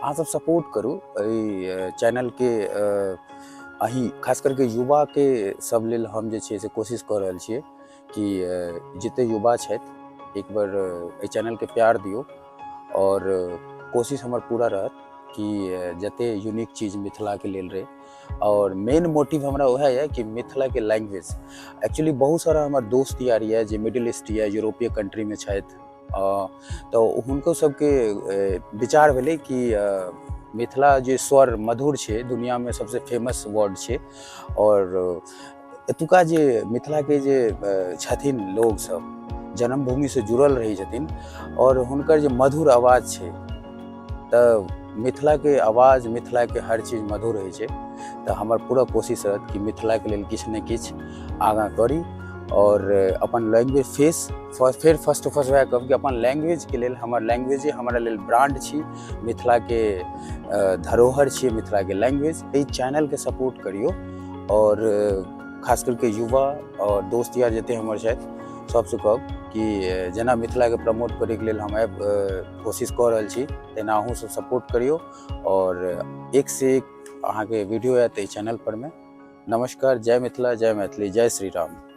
अहाँ सब सपोर्ट करू एहि चैनलके। अहीं खास करके युवाके सब लेल हम जे छै से कोशिश कऽ रहल छियै कि जते युवा छथि, एक बार एहि चैनलके प्यार दियौ आओर कोशिश हमर पूरा रहत कि जते यूनिक चीज मिथिलाके लेल रहै। आओर मेन मोटिव हमरा उएह यऽ कि मिथिलाके लैंग्वेज। एक्चुअली बहुत सारा हमर दोस्त यार यऽ जे मिडिल ईस्ट या यूरोपीय कंट्रीमे छथि, तऽ हुनको सबके विचार भेलै कि मिथिला जे स्वर मधुर छै, दुनियामे सबसे फेमस वर्ड छै आओर एतुका जे मिथिलाके जे छथिन लोग सब, जन्मभूमिसँ जुड़ल रहै छथिन आओर हुनकर जे मधुर आवाज छै, तऽ मिथिलाके आवाज, मिथिलाके हर चीज मधुर होइ छै। तऽ हमर पूरा कोशिश रहत कि मिथिलाके लेल किछु ने किछु आगाँ करी आओर अपन लैंग्वेज फेस फेर फर्स्ट फर्स्ट वएह कहब कि अपन लैंग्वेजके लेल, हमर लैंग्वेजे हमरा लेल ब्रांड छी, मिथिलाके धरोहर छियै मिथिलाके लैंग्वेज। एहि चैनलके सपोर्ट करियौ आओर खास करके युवा आओर दोस्त यार जते हमर छथि, सबसँ कहब कि जेना मिथिलाके प्रमोट करैके लेल हम आबि कोशिश कऽ रहल छी, तेना अहूँ सब सपोर्ट करियौ आओर एक से एक अहाँके वीडियो आयत एहि चैनल पर मे। नमस्कार, जय मिथिला, जय मैथिली, जय श्री राम।